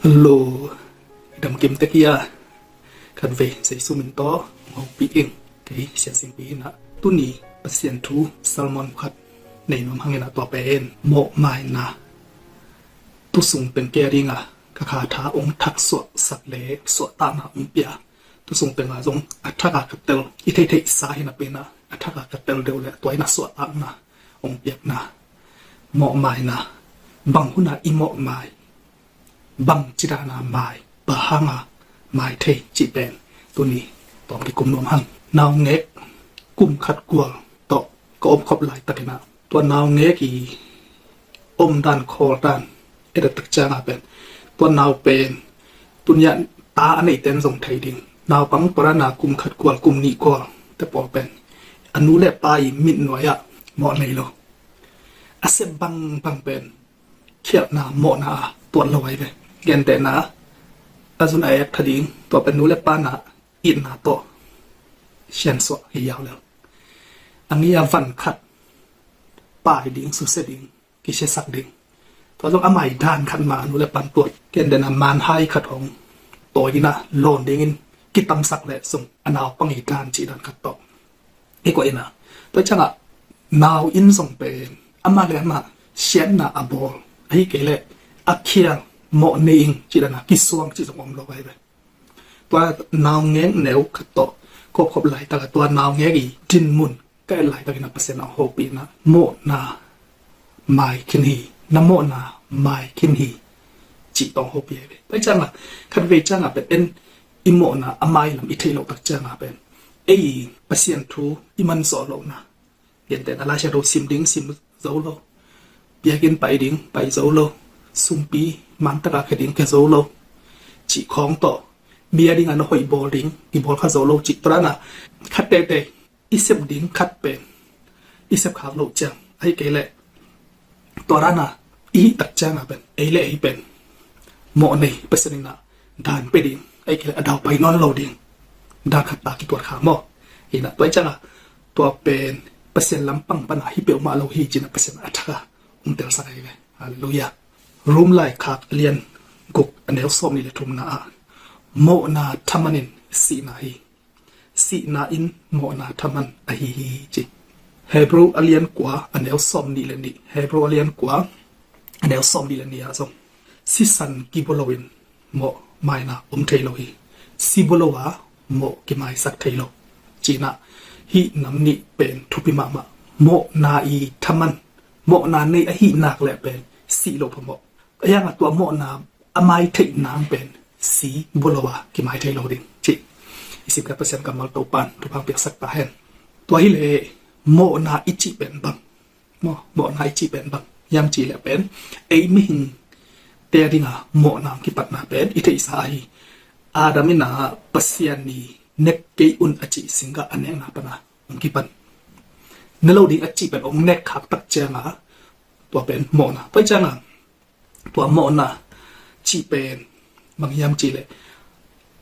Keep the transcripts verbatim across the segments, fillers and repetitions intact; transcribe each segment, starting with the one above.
Hello, damkim tek hia? Khatvei Jesu min tawh hong hopih ing. Kei Sia Singpi hi-in ah, tuni Pasian thu sermon khat nei nuam hang in ah, tua pen mawhmaina, tusung teng kia ding a ka kha tha hong thak suahsak le suahtakna hong pia, tusung teng a zong a thak a ka tel, i theihtheihsa hi napi-in ah a thak a ka tel deuh le tua in ah suahtakna hong piakna, mawhmaina, bang hun a i mawhmai, bangci dan a mai, bang hang a mai thei cih pen tuni tawm kikum nuam hang. Naungek kum khat kual tawh ka omkhop laitakin ah, tua naungek i omdan khawldan et a tak ciang a pen, tua nau pen tuni a ta a neihte in zong thei ding. Naupang tua dan a kum khat kual, kum nih kual te pawl pen a nu le pa i mitnuai ah mawh nei lo. A sep bangbang pen khialhna, mawhna a tuat lo ahi ve. Gentehna, a zun a ek tha ding, tua pen nu le pa na itna tawh siansuah hi yau lel. A ngi a van khat pai ding, susia ding, kisiasak ding. Tua zong a mai dan khat ma nu le pan tuat. Gentehna, manhai khat hong tawi in ah lawn dingin kitamsak le zong a naupang i dan cih dan khat tawh i koih in ah, tua ciang ah nau in zong pen amah le amah siatna a bawl, ahi kei leh a khial, mawh nei ing cih dan a kisuang cih zong om lo ahi ve. Tua naungek neu khat tawh ka omkhop laitak a, tua naungek i dinmun ka et laitakin ah Pasian a hong hopih in ah, mawhna mai khin hi, na mawhna mai khin hi, cih tawh hong hopih ahi ve. Tua ciang ah khatvei ciang a pen en, i mawhna a mai lam i theih loh tak ciang a pen ei Pasian thu i mansuah lohna, gentehna, Laisiangtho sim ding sim zo lo, biakinn pai ding pai zo lo, sumpi mantak a khia ding khia zo lo, cih khawng tawh mi a ding a na hoih bawl ding i bawl kha zo lo cih, tua dan a khat teitei i sep ding khat pen i sep khak loh ciang, ahi kei leh tua dan a i hih tak ciang a pen ei le ei pen mawh nei, Pasian in ah dan pia ding, ahi kei leh a daupai nawn lo ding dan khat ta kituat kha maw. Hi in ah tua ciang a tua pen Pasian lampang pan a hi peuhmah lo hi ci-in ah Pasian a thak a hong telsak ahi ve. Halleluiah. Rom laikhak a lian guk a neu sawmnih le thumna ah, mawhna thaman in sihna hi, sihna in mawhna thaman ahi hi, ci. Hebrew a lian kua a neu sawmnih le nih, Hebrew a lian kua a neu sawmnih le nih ah zong, sisan kibawl lo in mawhmaina om thei lo hi, si bawl lo a mawh kimaisak thei lo, ci-in ah hih nam nih pen thupi mahmah. Mawhna i thaman, mawhna nei ahih nak leh pen sih loh phamawh. A hiang a tua mawhna a mai theih nang pen si bawl lo a kimai thei lo ding cih i sim kha Pasian kammal Topan thupha piaksak ta hen. Tua hi leh mawhna i cih pen bang? Maw, mawhna i cih pen bang hiam cih leh pen ei mihingte a ding a mawhna hong kipatna pen i theihsa ahi. Adam in ah Pasian i nek kei un a cih singgah a nekna pan a hong kipan, ne lo ding a cih pen hong nek khak tak ciang a, tua pen mawhna. Tua ciang a tua mawhna cih pen bang hiam cih leh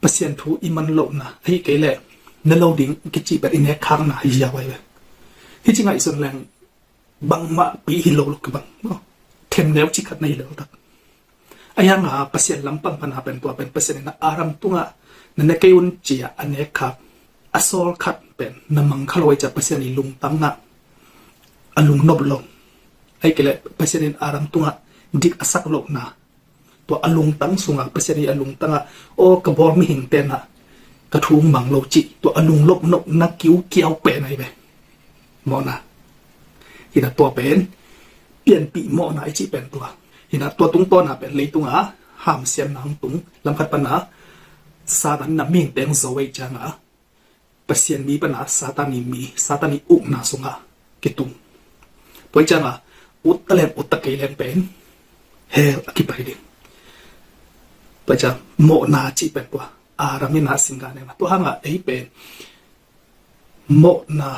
Pasian thu i man lohna, ahi kei leh ne lo ding kicih pen i nek khakna hi ziau ahi ve. Hih ci ngaihsun leng bangmah pi hi lo lo kibang maw. Themneu cih khat na hi lo tak. A hiang a Pasian lampang pan a pen tua pen Pasian in ah Adam tungah na ne kei un ci-a a nek khak, a sawl khat pen na mang kha lo ahi ciah Pasian i lungtang ah a lungnop lo. Ahi kei leh Pasian in Adam tungah dik a sak lohna, tua a lungtang sungah Pasian i a lungtang ah, aw ka bawl mihingte in ah ka thu mang lo cih, tua a lungnop nopna kiukiau pen ahi ve. Mawhna. Hi in ah tua pen pianpih mawhna i cih pen tua. Hi in ah tua tungtawn a pen leitung a hamsiamna hong tung, lamkhat pan a Satan in ah mihingte hong zo ahih ciang a Pasian mi pan a Satan i mi, Satan i ukna sungah kitung. Tua ahih ciang a ut ta leng ut ta kei leng pen hell a kipai ding. Tua ahih ciang mawhna cih pen tua Adam in ah singgah nekna. Tua hang a ei pen mawhna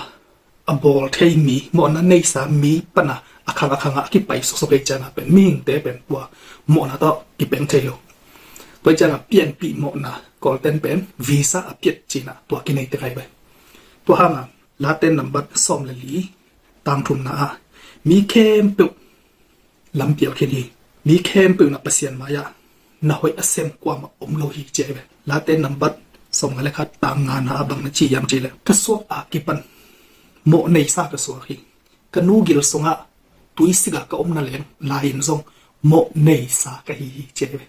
a bawl thei mi, mawhna neisa mi pan a a khang a khang a kipai soksok ahih ciang a pen mihingte pen tua mawhna tawh kipeng thei lo. Tua ahih ciang a pianpih mawhna, Kawlten pen visa a piat ci-in ah tua kinei tek ahi ve. Tua hang a Late nambat sawm le li, tang thumna ah, mi khempeuh lampial khin hi. Mi khempeuh in ah Pasian mai-ah na hoih a sem kuamah om lo hi ci ahi ve. Late nambat sawmnga le khat tang ngana ah bang na ci hiam cih leh, ka suak a kipan mawh neisa ka suak hi. Ka nu gil sungah tuisik ah ka omna leng lai-in zong mawh neisa ka hi hi ci ahi ve.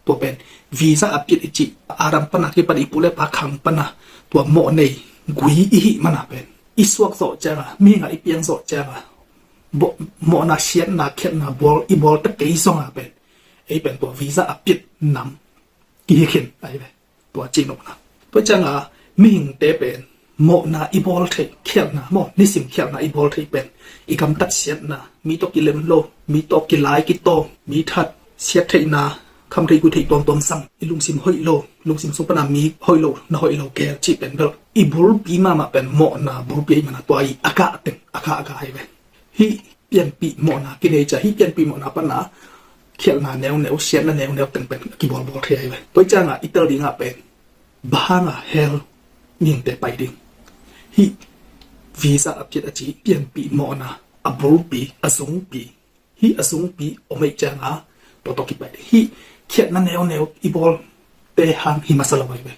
Tua pen visa a piat i cih, Adam pana kipan i pu le pa khang pana tua mawh nei gui i hih mana pen i suak zawh cianga, mihingah i piang zawh cianga, mawhna, siatna, khialhna bawl i bawl ta kei zonga pen ei pen tua visa a piat nam i hi khin ahi ve. Tua ci nopna. Tua cianga mihingte pen mawhna i bawl theih, khialhna maw, nisim khialhna i bawl theih pen i gamtat siatna, mi tawh kilem lo, mi tawh kilai kitawm, mi that, siat theihna, kham theih gui theih tuamtuam zang, i lungsim hoih lo, lungsim sung pana mi hoih lo na hoih lo gel cih pen bel i bulpi mahmah pen mawhna bulpi ahih mana tua i a gah teng a gah a gah ahi ve. Hih pianpih mawhna kinei ciang, hih pianpih mawhna pana khialhna neuneu, siatna neuneu teng pen a kibawlbawl thei ahi ve. Tua cianga i tel dingah pen bang hanga hell mihingte pai ding? Hih visa a piat a ci pianpih mawhna a bulpi, a zungpi, hih a zungpi om ahih cianga tua tawh kipai ding. Hih khialhna neuneu i bawlte hang hi masa lo ahi ve.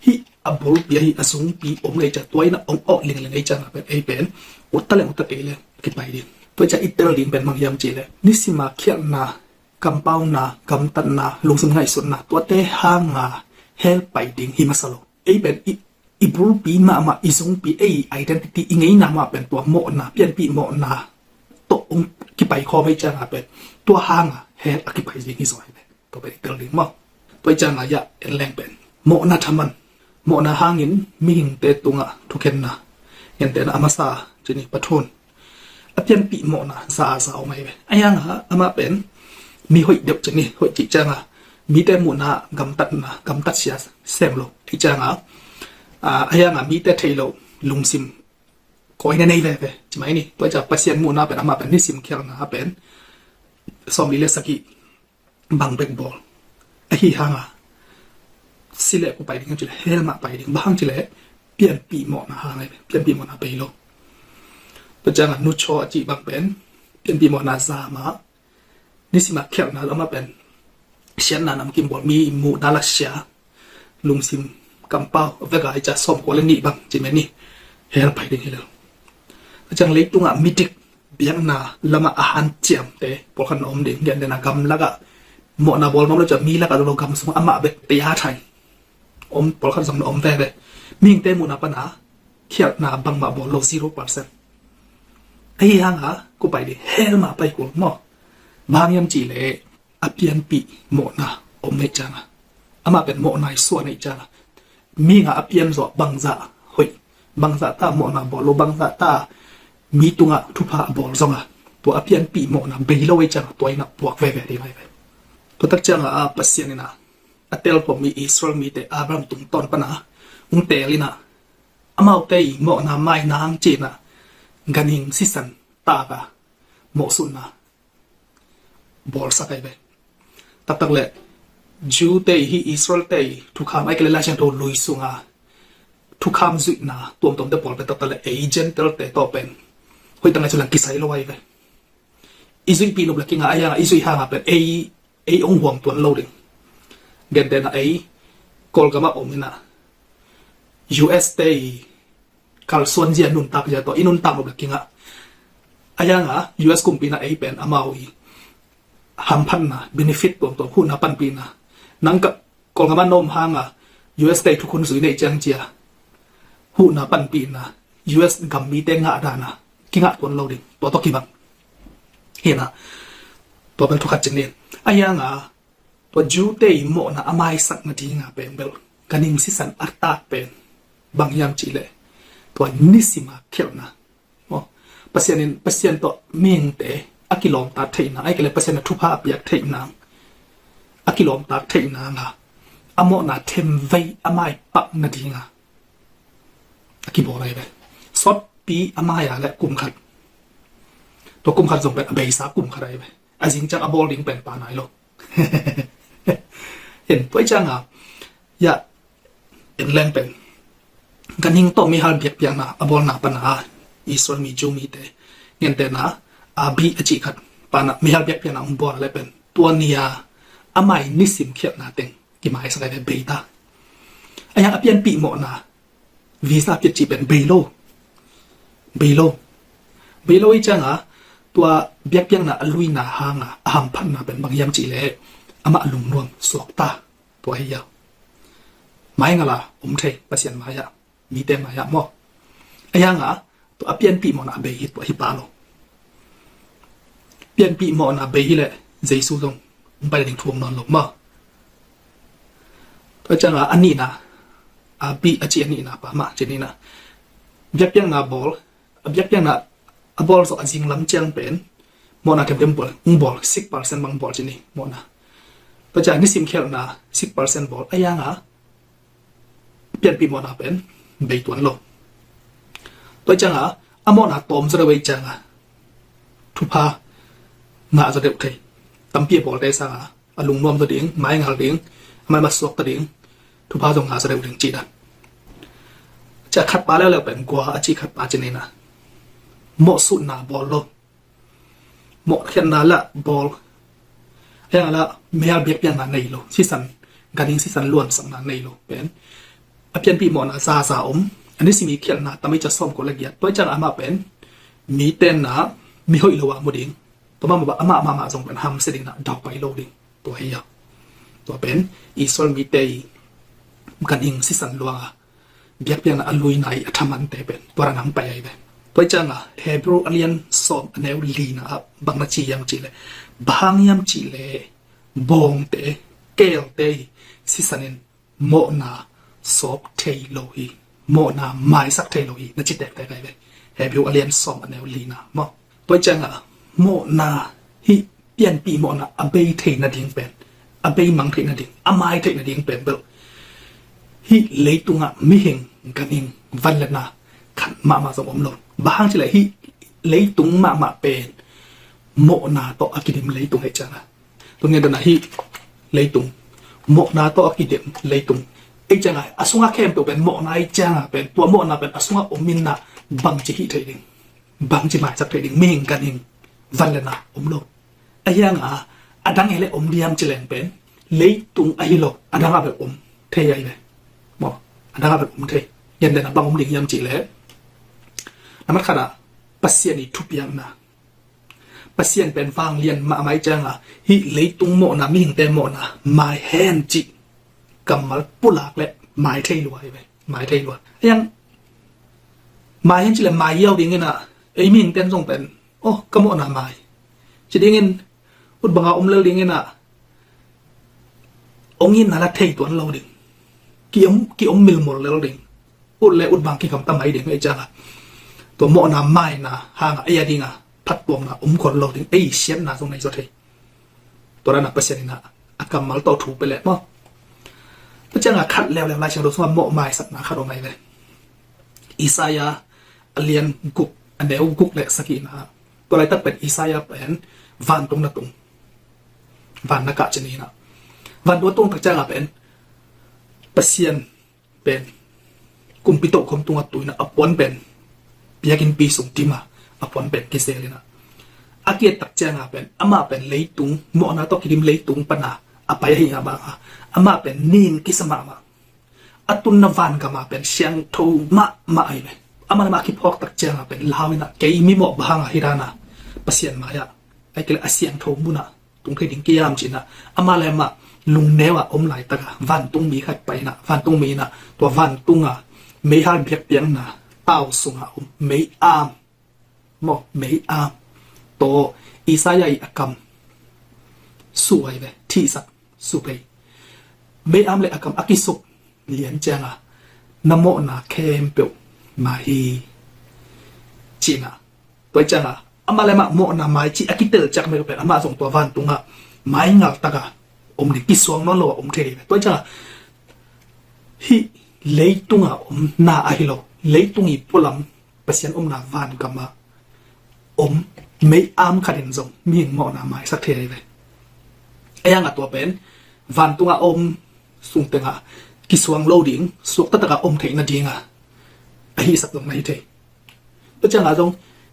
Hih a bulpi ahi a zungpi om ahih ciang tua in a ong awh lingling ahih cianga pen ei pen utta le utta kei le kipai ding. Tua ciang i tel ding pen bang hiam cih leh nisima khialhna, kampauna, gamtatna, lungsim ngaihsutna, tuate hanga hell pai ding hi masa lo. Ei pen i, i bulpi mahmah, i zungpi, ei identity, i ngeina mah pen tua mawhna, pianpih mawhna tawh ong kipai khawm ahih cianga pen tua hanga hell a kipai ding hi zaw ahi ve. Tua pen i tel ding maw. Tua ahih cianga ya en leng pen mawhna thaman, mawhna hangin mihingte tungah thukhenna, gentehna a masa cih ni, pathun, a pianpih mawhna za a za om ahi ve. Ahi hanga amah pen mi hoih deuh cih ni, hoih cih cianga mite muhna gamtatna, gamtat sia sem lo ahih cianga, ahi hanga mite theih loh lungsim kawina nei veve ci mai ni. Tua ciang Pasian muhna pen amah pen nisim khialhna pen sawmli le sagih bang bek bawl. Ahi hanga si leh kua pai ding hiam cih leh hell mah pai ding. Bang hang cih leh pianpih mawhna hang ahi ve. Pianpih mawhna bei lo. Tua cianga nuchaw a cih bang pen pianpih mawhna za mah, nisima khialhna amah pen siatna namkim bawl, mi muhna la sia, lungsim kampau vek a i ca sawmkua le nih bang ci mai ni, hell pai ding hi lo. Tua ciang leitungah midik biakna lamah a hanciamte pawlkhat na om ding. Gentehna gamlakah mawhna bawl nuam lo ciang mi lakah lo gam sungah amah bek tei a thai om, pawlkhat zong na om veve. Mihingte muhna pana khialhna bangmah bawl lo, zero percent. Ahi hanga kua pai ding? Hell mah pai kul maw. Bang hiam cih leh a pianpih mawhna om ahih cianga, amah pen mawhna i suah ahih cianga, mihingah a pian zawh bangzah hoih, bangzah ta mawhna bawl lo, bangzah ta mi tungah thupha a bawl zonga, tua a pianpih mawhna bei lo ahih cianga tua in a puak veve ding ahi ve. Tua tak cianga a Pasian in a a telkhawm mi Israel mite Abraham tungtawn pana ong teel in a, amaute i mawhna mai nang ci-in a ganhing sisan taka mawhsutna bawlsak ahi ve. Taktak le Jew te i, hih Israel te i thukham, ahih kei leh Lai Siangtho lui sunga thukham zuihna tuamtuamte pawl pen taktak le ei Gentile te tawh pen hoih tak ngaihsut leng kisai lo ahi ve. I zuihpih nop le kingah, ahi hanga i zuih hanga pen ei, ei ong huam tuan lo ding. Gentehna ei Kawlgamah om in a, U S te i kalsuan zia, nuntak zia tawh i nuntak nop le kingah. Ahi hanga U S kumpi in a ei pen amau i hamphatna, benefit tuamtuam, huhna panpihna, nang ka Kawlgamah na om hanga U S te i thukhun zui na hih ciang cia huhna panpihna, U S gam mite ngah dana kingah tuan lo ding, tua tawh kibang hi in a. Tua bel thukhat ci ni. Ahi hanga tua Jew te i mawhna a maisak nadinga pen bel ganhing sisan a tak pen bang hiam cih leh tua nisima khialhna maw, Pasian in, Pasian tawh mihingte a kilawmtat theih nang, ahih kei leh Pasian a thupha a piak theih nang a kilawmtat theih nanga a mawhna themvei a maipak nadinga a kibawl ahi ve. Sawtpi a mai a le kum khat, tua kum khat zong pen a beisa kum khat ahi ve. A zing ciang a bawl ding pen pa nai lo. Hen, tua ahih cianga ya en leng pen ganhing tawh mihal biakpiakna a bawlna pana Israel mi, Jew mite, gentehna Abi a cih khat pana mihal biakpiakna ong bawl a le pen tua ni-a Amah i nisim khialhna teng kimaisak ai ve, bei ta. A hiang a pianpih mawhna visa piat cih pen bei lo. Bei lo. Bei lo i cianga tua biakpiakna a luina hanga a hamphatna pen bang hiam cih leh amah lungnuam suakta. Tua hi a, mai ngala om thei Pasian mai-ah, mite mai-ah maw. A hianga tua a pianpih mawhna a bei hi, tua hi pah lo. Pianpih mawhna bei hileh Jesu zong hong pai ding thu om nawn lo maw. Tua cianga a nihna, a bih a ci a nihna pa mah ci nihna, biakpiakna bawl, a biakpiakna a bawl zawh a zinglam ciang pen mawhna themthem bawl, hong bawl six percent bang bawl ci ni mawhna. Tua cianga nisim khialhna six percent bawl, a hianga pianpih mawhna pen bei tuan lo. Tua cianga a mawhna tawm zaw deuh ei cianga thupha ngah zaw deuh thei. Tampi a bawlte sanga a lungnuam zaw ding, mai ngal ding, a mai masuakta ding, thupha zong ngah zaw deuh ding cih dan. Cia khatpa leuleu pen gua a cih khatpa ci nihna, mawhsutna bawl lo. Mawhkhiatna lah bawl, a hiang lah meihal biakpiakna nei lo, sisan, ganhing sisan luansakna nei lo pen a pianpih mawhna zaza om. A nisim i khialhna tam i ca sawm ko le giat. Tua i ciang amah pen mi tenna mi hoih lo a mu ding. Tua mah amah mahmah zong pen hamsia dingna daupai lo ding. Tua hi a, tua pen Israel mite i ganhing sisan luanga biakpiakna a luina i a thamante pen tua rang hang pai ai ve. Tua i cianga Hebrew a lian sawm a neu lina ah bang na ci hiam cihleh, bang hang hiam cihleh bawngte, keelte i sisan in mawhna sawp thei lo hi, mawhna maisak thei lo hi, na ci tektek ai ve. Hebrew a lian sawm a neu lina maw. Tua i cianga mawhna hih pianpih mawhna a bei thei nading pen, a bei mang thei nading, a mai thei nading pen bel hih leitungah mihing ganhing van le na khat mahmah zong om lo. Bang hang cihleh hih leitung mahmah pen mawhna tawh a kidim leitung hei cianga. Tun ngen dana hih leitung mawhna tawh a kidim leitung ei cianga, a sunga khempeuh pen mawhna ei cianga pen, tua mawhna pen a sunga om inna bangci hih thei ding, bangci maisak thei ding, mihing ganhing van le na om lo. A hianga a dang ei le om diam cileng pen leitung ahi lo, a dangah bel om thei ai ve. Maw, a dangah bel om thei. Ngen dana bang om ding hiam cihleh, na mat khatah Pasian i thupiakna, Pasian pen vanglian mahmah i cianga hih leitung mawhna, mihingte mawhna mai hen cih kammal pulak le mai thei lua hi ve, mai thei lua. A hiang mai hen cih le mai hiau dingin ah ei mihingten zong pen, oh, ka mawhna mai ci dingin, ut banga om lel dingin ah ong itna la thei tuan lo ding, ki om, ki om milmol lel ding. Ut le ut bang kikham ta mai ding ei cianga tua mawhna maina hanga ei a dinga phattuamna om khol lo ding, ei siatna zong nei zaw thei. Tua dana Pasian ina a kammal tawh thu pia leh maw. Tua cianga khat leuleu Lai Siangtho sunga mawh maisakna khat om ai ve. Isaiah a lian guk, a neu guk le sagihna. Tua laitak pen Isaiah pen vantung na tung, van na kah ci nina. Vantung a tung tak cianga pen Pasian pen kumpi tohkhom tunga tuina a puan pen biakinnpi sung dima a puan pen kizelina. A kiettak cianga pen amah pen leitung, mawhna tawh kidim leitung pana a pai ahi a banga amah pen nin kisa mahmah. A tunna vangama pen siangtho mahmah ahi ve. Amah le amah a kiphawktak cianga pen lau ina, kei mi mawh banga hi dana Pasian mai-ah, ai kei le a siangtho muna tung thei ding kiam cihna. Amah le amah lungneu a om laitaka vantungmi khat paina, vantungmi ina tua vantunga meihal biakpiakna tau sunga om mei-am maw, mei-am tawh Isaiah i a kam suh ai ve, thihsak suh pei. Mei-am le a kam a kisuk lian cianga na mawhna khempeuh mai hi cihna. Tua cianga amah le amah mawhna mai cih a kitel ciak mei pen amah zong tua vantungah mai ngaltaka om ding, kisuang nawn lo a om thei ding. Tua cianga hih leitunga omna ahi lo, leitung i pualam Pasian omna vangama om mei-am khatin zong mihing mawhna maisak thei ahi ve. A hianga tua pen vantunga om sungtenga kisuang lo ding, suaktataka om theihna dinga a hisak zong na hi thei. Tua cianga zong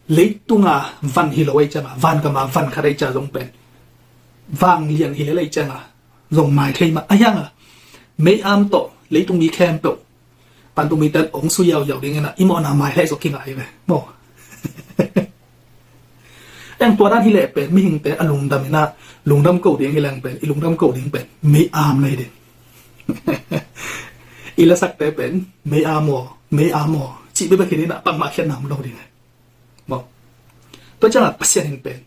leitunga van hi lo ei cianga, vangama van khat ei cia zong pen vanglian hi lel ei cianga zong mai thei mah a hiang a, mei-am tawh leitung mi khempeuh, vantung mite ong sui yauyau ding in ah i mawhna mai leh zong kingai ve maw. Eng tua dan hi leh pen mihingte a lungdam in ah, lungdam ko ding hi leng pen, i lungdam ko ding pen mei-am nei ding. I lasakte pen mei-am aw, mei-am aw cih bek bek hi ding in ah, bangmah khiatna om lo ding. Maw. Tua ciangah Pasian in pen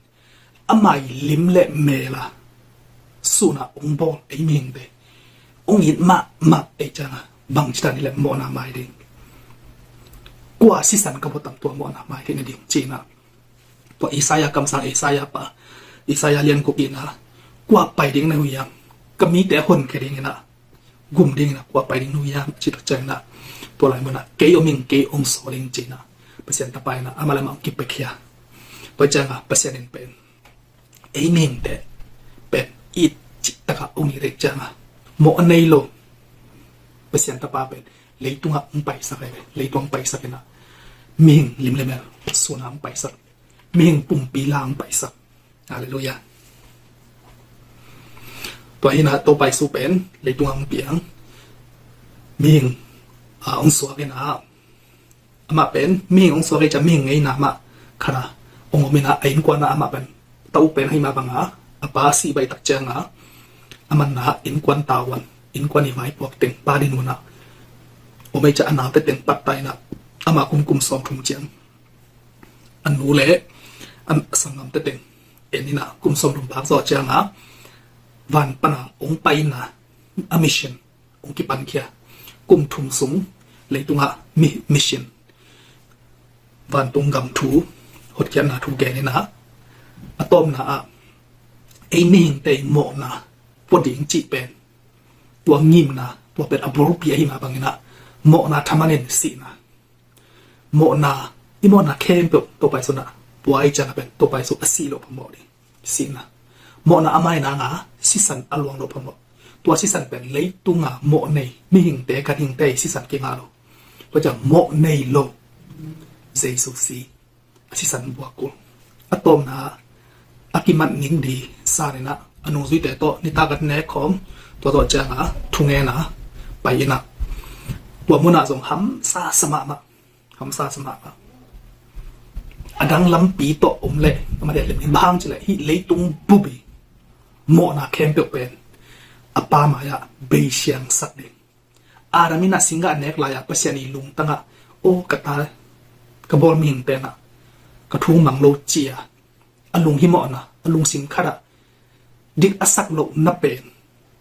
amah i lim le mel a sun a ong bawl ei mihingte ong it mahmah ei ciangah bangci dan hi leh mawhna mai ding. Kua sisan ka bawl tam tua mawhna mai ding a ding ci-in ah. Tua Isaiah kamsang, Isaiah pa, Isaiah lian guk in ah, kua pai ding na hi uh hiam? Ka mite a honkhia ding in ah, gum ding in ah kua pai ding na hi uh hiam, ci tua ciangin ah, tua lai mun ah kei om ing, kei ong sawl ing ci-in ah, Pasian tapa in ah amah le amah ong kipiakhia. Tua ciangah Pasian in pen ei mihingte pen it cihtakah ong it ciangah mawh a nei lo Pasian tapa pen leitungah ong paisak, leitungah ong paisak in ah, mihing lim le mel sun ah ong paisak, mihing pumpi la ong paisak. Halleluiah. Tua hi in ah Topa Jesu pen leitungah ong piang, mihing a ong suak in ah, amah pen mihing ong suak ei ciang mihing ngeina mah khat a ong om in ah, a innkuan ah amah pen ta-uk pen ahi mah bangah, a pa sih baih tak ciangah a manna innkuan tavuan, innkuan i vaipuak teng pa din un ah om ei ciang a naute teng pattah in ah, amah kum, kum sawmthum ciang a nu le a sanggamte teng en in ah, kum sawmthum phak zawh ciangah van pan a ong pai in ah, a mission ong kipankhia. Kum thum sung leitungah mi, mission, vantung gam thu, hotkhiatna thu gen in ah, a tawpna ah ei mihingte i mawhna pua ding cih pen, tua ngimna, tua pen a bulpi ahi mah bangin ah, mawhna thaman in sihna, mawhna, i mawhna khempeuh Topa Jesu in ah pua ei ciangah pen Topa Jesu a sih loh phamawh ding. Sihna. Mawhna a mai nang a sisan a luang loh phamawh. Tua sisan pen leitunga mawh nei mihingte, ganhingte i sisan kingah lo. Tua ciang mawh nei lo Jesu si, a sisan buak kul. A tawpna a kimat ning di san in ah, a nungzuite tawh nitak a nek khawm, tua tawh ciangah thungen a pai in ah, tua mun ah zong hamsa sa mahmah. Hamsa sa mahmah. A dang lampi tawh om leh, a mah deh lem in bang ci leh, hih leitung bup i mawhna khempeuh pen a Pa mai-ah beisiangsak ding. Adam in a singgah nek lai-ah Pasian i lungtang ah, aw ka ta, ka bawl mihingte in ah ka thu mang lo ci-a, a lunghimawhna, a lungsim khat ah dik a sak lohna pen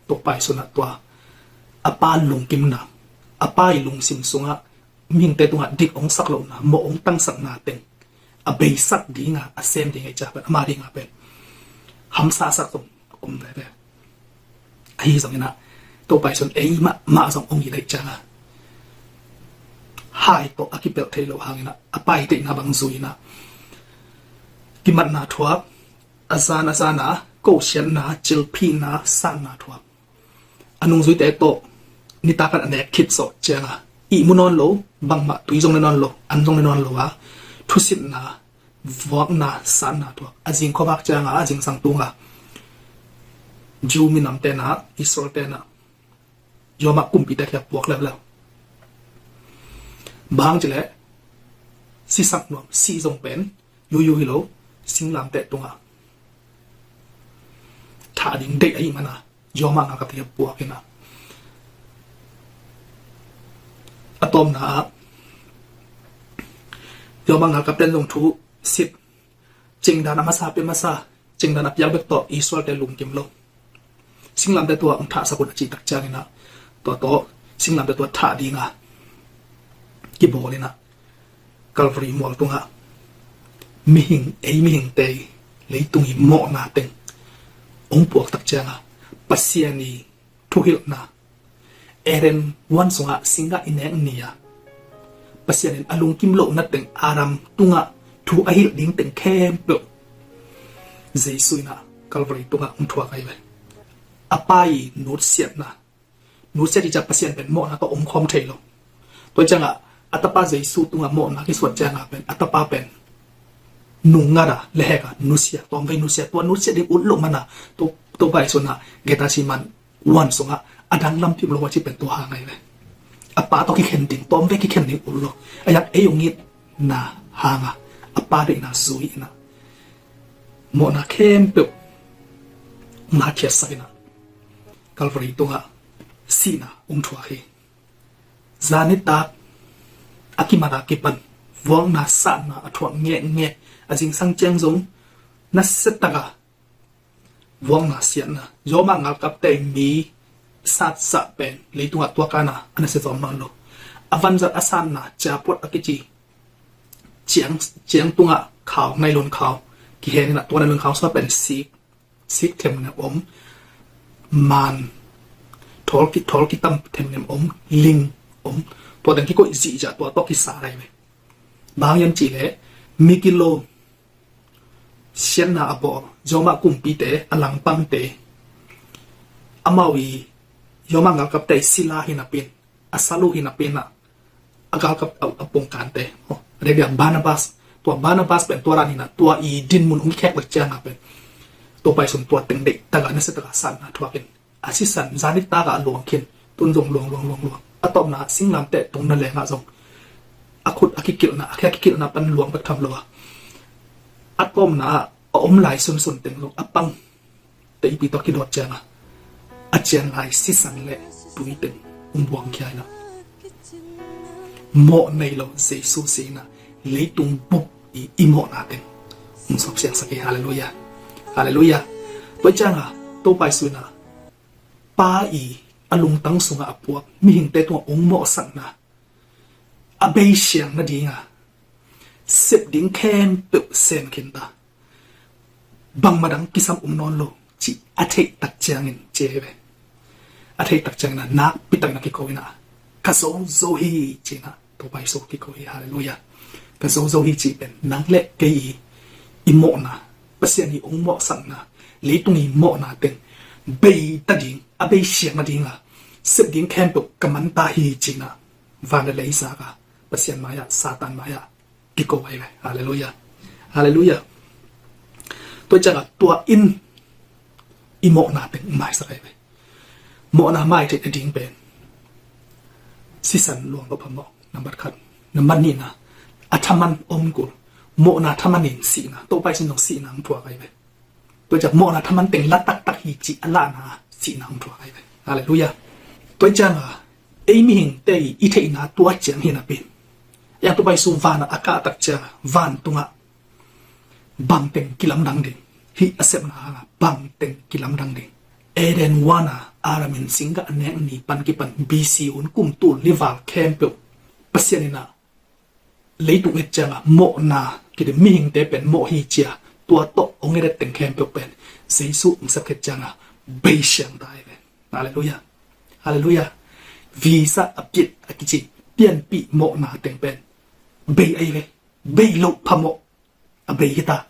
Topa Jesu in ah tua a Pa lungkimna, a Pa i lungsim sungah mihingte tungah dik ong sak lohna, mawh ong tangsakna teng a beisak dinga, a sem ding ei ciang pen, ama dinga pen hamsa sak zong om veve. Ahi zongin ah Topa Jesu in ei mahmah zong ong it leh ciangah, hai tawh a kipelh thei loh hangin ah, a Pa i deihna bang zui in ah, kimatna thuak, a zan a zan a kosiatna, cilphihna, satna thuak. A nungzuite tawh nitak a nek khit zawh ciangah, ihmu nawn lo, bangmah tui zong ne nawn lo, an zong ne nawn lo a, thusitna, vuakna, satna thuak. A zing khuavak ciangah, a zingsang tungah Jew minamte in ah, Israelte in ah, Roma kumpite kiang puak leuleu. Bang ci leh, sisak nuam, sih zong pen yuyu hi lo, singlamteh tungah thah ding deih ahih manin, Roma ngalkapte kiang puak in ah, a tawpna ah Roma ngalkapte in zong thu sit, cingdan a masa pia masa, cingdan a piak bek tawh Israelte lungkim lo. Singlamteh tungah ong thahsak un a cih tak ciangin ah, tua tawh singlamteh tungah thah dinga kibawl in ah, Calvary mual tungah mihing, ei mihingte i leitung i mawhna teng ong puak tak ciangah, Pasian i thuhilhna, Eden huan sungah singgah i nek ni-a Pasian in a lungkim lohna teng, Adam tungah thu a hilh ding teng khempeuh Jesu in ah Calvary tungah ong thuak ahi ve. A Pa i nutsiatna, nutsiat i ciang Pasian pen mawhna tawh om khawm thei lo. Tua ciangah a Tapa Jesu tungah mawhna kisuan ciangah pen, a Tapa pen nungngat a, lehhek a nusia, tawmvei nusia, tua nutsiat ding ut loh manin, tua, tua pai sunah Gethsemane Huan sungah a dang lampi um lo a cih pen tua hang ahi ve. A Pa tawh kikhen ding, tawm ve kikhen ding ul lo. A yak ei ong itna hanga a Pa deihna zui inah mawhna khempeuh ong na khiatsak inah Calvary tungah sihna ong thuak hi. Zan nitak a kimat a kipan vuakna satna a thuak ngekngek, a zingsang ciang zong nasia taka vuakna siatna, Roma ngalkapte mi satsah pen leitungah tua kana a nasia zawm nawn lo. A vanzat a satna, ciaphuat a kici ciang, ciang tungah khau, nailon khau kihen inah tua nailon khau sua pen sik, sik themnem om, man, thawl ki, thawl kitam themnem om, ling om, tua teng kikoih zihziah tua tawh kisa lai ve. Bang hiam cihleh mi kilo siatna a bawl Roma kumpite, a langpangte, amau i Roma ngalkapte i sila hi napin, a salu hi napin ah a galkap a, a pongkante, oh, a dek dia Barnabas, tua Barnabas pen tua dan inah tua i dinmun ong kikhek lak cianga pen Topa Zeisu in tua teng deih taka nasia taka satna thuakin a sisan zan nitak a luang khin, tun zong luang, luang, luang, luang. A tawpna singlamteh tung na lengah zong a khut a kikilhna, a khe a kikilhna pan luang bek tham lo a, a tawpna ah a om lai sunsun teng zong a pang teipi tawh kidawt cianga a cian lai sisan le tui teng ong buang khia inah mawh nei lo Jesu sihna leitung bup i, i mawhna teng ong sawpsiangsak hi. Halleluiah. Halleluiah. Tua cianga Topa Zeisu inah Pa i a lungtang sungah a puak mihingte tungah ong mawhsakna a bei siang nadinga sep ding khempeuh sem khin ta, bangmah dang kisam um nawn lo cih a theih tak ciangin ci ve. A theih tak ciangin a nakpi takin a kiko inah ka zo zo hi ci inah Topa Zeisu kiko hi. Halleluiah. Ka zo zo hi cih pen nang le kei i, i mawhna, Pasian i ong mawhsakna, leitung i mawhna teng bei ta ding, a bei siang nadinga sep ding khempeuh ka man ta hi ci inah van le lei zaka Pasian mai-ah, Satan mai-ah kiko ahi ve. Halleluiah. Halleluiah. Tua cianga tua in i mawhna teng maisak ahi ve. Mawhna mai theih nading pen sisan luang lo phamawh, nambat khat. Nambat nihna, a thaman om kul. Mawhna thaman in sihna, Topa Zeisu in zong sihna ong thuak ahi ve. Tua ciang mawhna thaman teng la taktak hi cih a lahna sihna ong thuak ahi ve. Halleluiah. Tua cianga ei mihingte i theihna tua ciang hi napin, ei a Topa Zeisu vanah a kah tak cianga vantungah bangteng kilamdang ding, hih a sepna hanga bangteng kilamdang ding. Eden huana Adam in singgah a nek ni pan kipan B C hun kum tul ni val khempeuh Pasian inah leitung et cianga mawhna kidem mihingte pen mawh hi cia tua tawh ong et et teng khempeuh pen Jesu ong sep khet cianga bei siang ta ahi ve. Halleluiah. Halleluiah. Visa a piat a kici pianpih mawhna teng pen bei ahi ve. Bei loh phamawh a bei hi ta.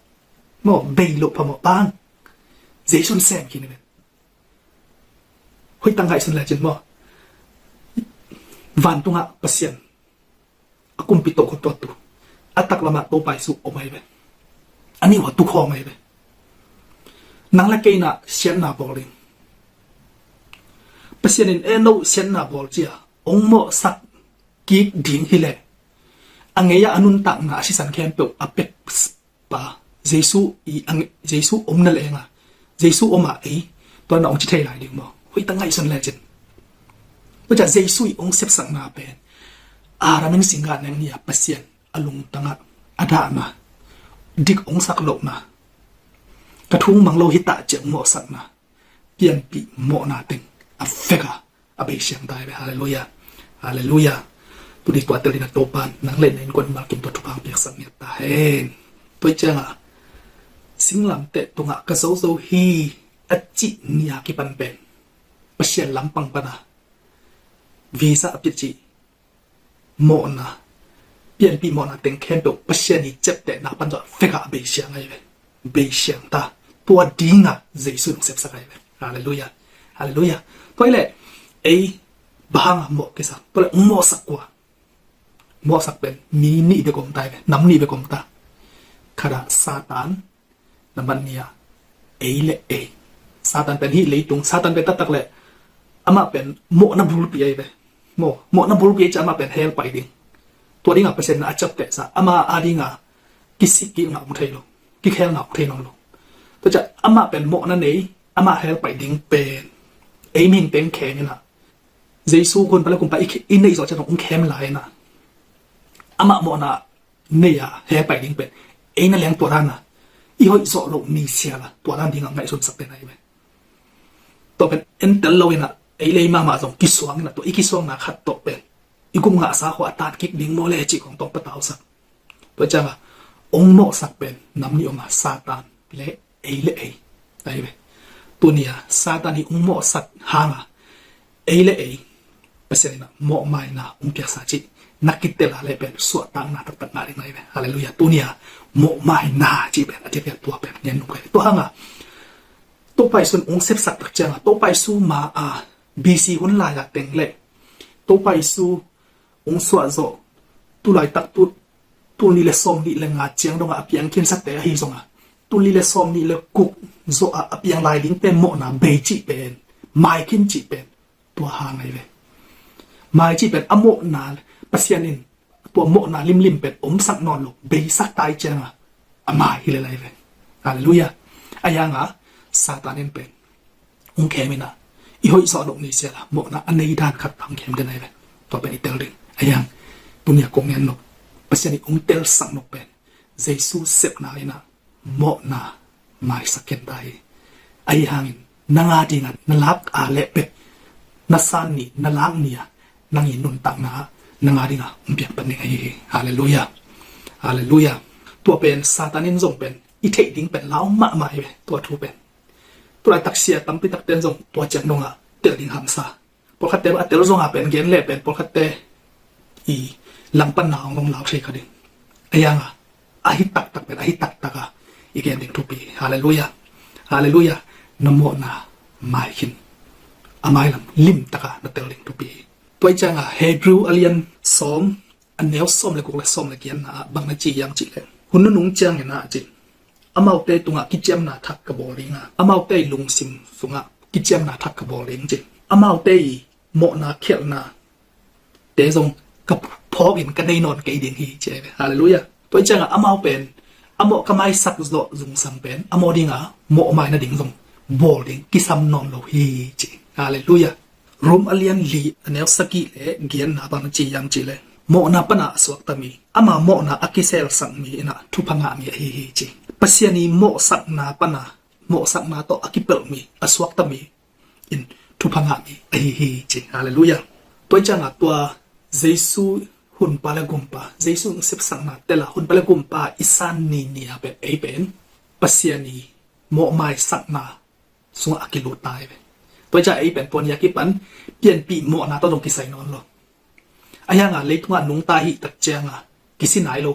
Maw, bei loh phamawh bang Jesu in sem khin ahi ve. Hoih tak ngaihsun lecin maw, vantungah Pasian a kumpi tokhom tuattu a taklamah Topa Zeisu om ahi ve. A nih ua tukhawm ahi ve. Nang le kei inah siatna bawl ding, Pasian in eh no siatna bawl cia ong mawhsak kik ding hileh a ngei-ah a nuntakna a sisan khempeuh a pek pa Jesu i ang, Jesu omna le enga Jesu om a ei tua na ong ci thei lai ding maw? Hoih tak ngaihsun lecin. Tua ciah Jesu i ong sepsakna pen Adam in singgah nek ni-a Pasian a lungtangah a dahna, dik ong sak lohna, ka thu mang lo hi ta ciah ong mawhsakna, pianpih mawhna teng a veka a bei siang ta hi ve. Halleluiah. Halleluiah. Tuni tua tel ding a Topan nang le na innkuan mimal kim tua thupha piaksak ngiat ta hen. Tua ciangah singlamteh tungah ka zozo hi a cih ni-a kipan pen Pasian lampang pana visa a piat cih mawhna, pianpih mawhna teng khempeuh Pasian i ciaptehna pan zawh vekah a bei siang ahi ve. Bei siang ta. Tua dingah Jesu in hong sepsak ahi ve. Halleluiah. Halleluiah. Tua hileh ei bang hanga mawh kisa, tua leh hong mawhsak kua? Mawhsak pen mi nih bek om ta ahi ve. Nam nih bek om ta. Khat ah Satan, nambat nih ah ei le ei. Satan pen hih leitung, Satan pen taktak leh Amah pen mawhna bulpi ahi ve. Maw, mawhna bulpi ahi ciang amah pen hell pai ding. Tua dingah Pasian in a ciaptehsa, ama a dingah kisik kik ngah om thei lo, kikhel ngah om thei nawn lo. Tua ciah amah pen mawhna nei, amah hell pai ding pen ei mihing teng khem inah, Jesu Hun Pale Kumpa i khe-, i neih zawh ciang ong khem lai inah, amah mawhna nei a hell pai ding pen ei na leng tua dan a i hoih zawh loh ni siala tua dan dingah ngaihsunsak pen ahi ve. Tua pen entel lo inah ei lei mahmah zong kisuang inah, tua i kisuangna khat tawh pen i gum ngahsa khua a tat kik ding maw le cih kong tawng patausak. Tua ciangah ong mawhsak pen nam nih om a, Satan le ei le ei ahi ve. Tuni a Satan hi ong mawhsak hanga ei le ei Pasian inah mawhmaina ong piaksa cih na kitel a le pen suahtakna taktak ngah ding ahi ve. Halleluiah. Tuni a mawhmaina cih pen a diakdiak tua pen ngen nung ahi ve. Tua hanga Topa Jesu in ong sepsak tak cianga Topa Jesu ma a B C hun lai-a teng le Topa Jesu ong suah zawh, tulaitak tu, tul nih le sawm nih le nga ciang dongah a piang khinsakte ahi zonga, tul nih le sawm nih le guk zawh a a piang lai dingte mawhna bei cih pen, mai khin cih pen tua hang ahi ve. Mai cih pen a mawhna, Pasian in tua mawhna limlim pen omsak nawn lo, beisak tai cianga a mai hi le lai ve. Halleluiah. A yanga Satan in pen ong khem inah i hoih zawh loh ni siala mawhna a nei dan khat pang khem den ahi ve. Tua pen i tel ding. A yang tunia kong ngen lo, Pasian in ong telsak lo pen Jesu sepna inah mawhna maisak ken ta hi. Ahi hangin nanga dinga na lak a leh pen na san ni, na lak ni a nang i nuntakna nanga dinga ong piak pan ding ahi hi. Halleluiah. Halleluiah. Tua pen Satan in zong pen i theih ding pen lau mahmah hi ve, tua thu pen. Tulaitak sia tampi takten zong tua ciang dongah tel ding hamsa. Pawlkhatte a tel zonga pen gen le pen pawlkhatte i langpanna hong dong lau thei kha ding. A yanga a hi taktak pen a hi taktaka i gen ding thupi hi. Halleluiah. Halleluiah. Na mawhna mai khin, a mailam limtaka na tel ding thupi hi. Tua i cianga Hebrew a lian sawm, a neu sawm le guk le sawm le giatna ah bang na ci hiam cih leh, hun nunung ciangin ah ci, amaute tungah kiciamna thak ka bawl ding a, amaute i lungsim sungah kiciamna thak ka bawl ding ci. Amaute i mawhna khialhna te zong ka phawkin ka nei nawn kei ding hi ci ahi ve. Halleluiah. Tua i ciangah amau pen a mawh ka maisak zawh zungsang pen a mawh dinga mawh mai nading zong bawl ding kisam nawn lo hi ci. Halleluiah. Rom a lian li a neu sagih le giatna bang na ci hiam cih leh, mawhna pana a suakta mi, ama mawhna a kiselsak mi inah thupha ngah mi ahi hi ci. Pasian i mawhsakna pana, mawhsakna tawh a kipelh mi, a suakta mi in thupha ngah mi ahi hi ci. Halleluiah. Tua i ciangah tua Jesu hunpa le gumpa, Jesu sepsakna tela hunpa le gumpa i san ni ni a pen ei pen Pasian i mawhmaisakna sungah a kilut ta hi ve. Tua i ciah ei pen tua ni a kipan pianpih mawhna tawh zong kisai nawn lo. A hianga leitungah nungta ahih tak cianga kisi nai lo.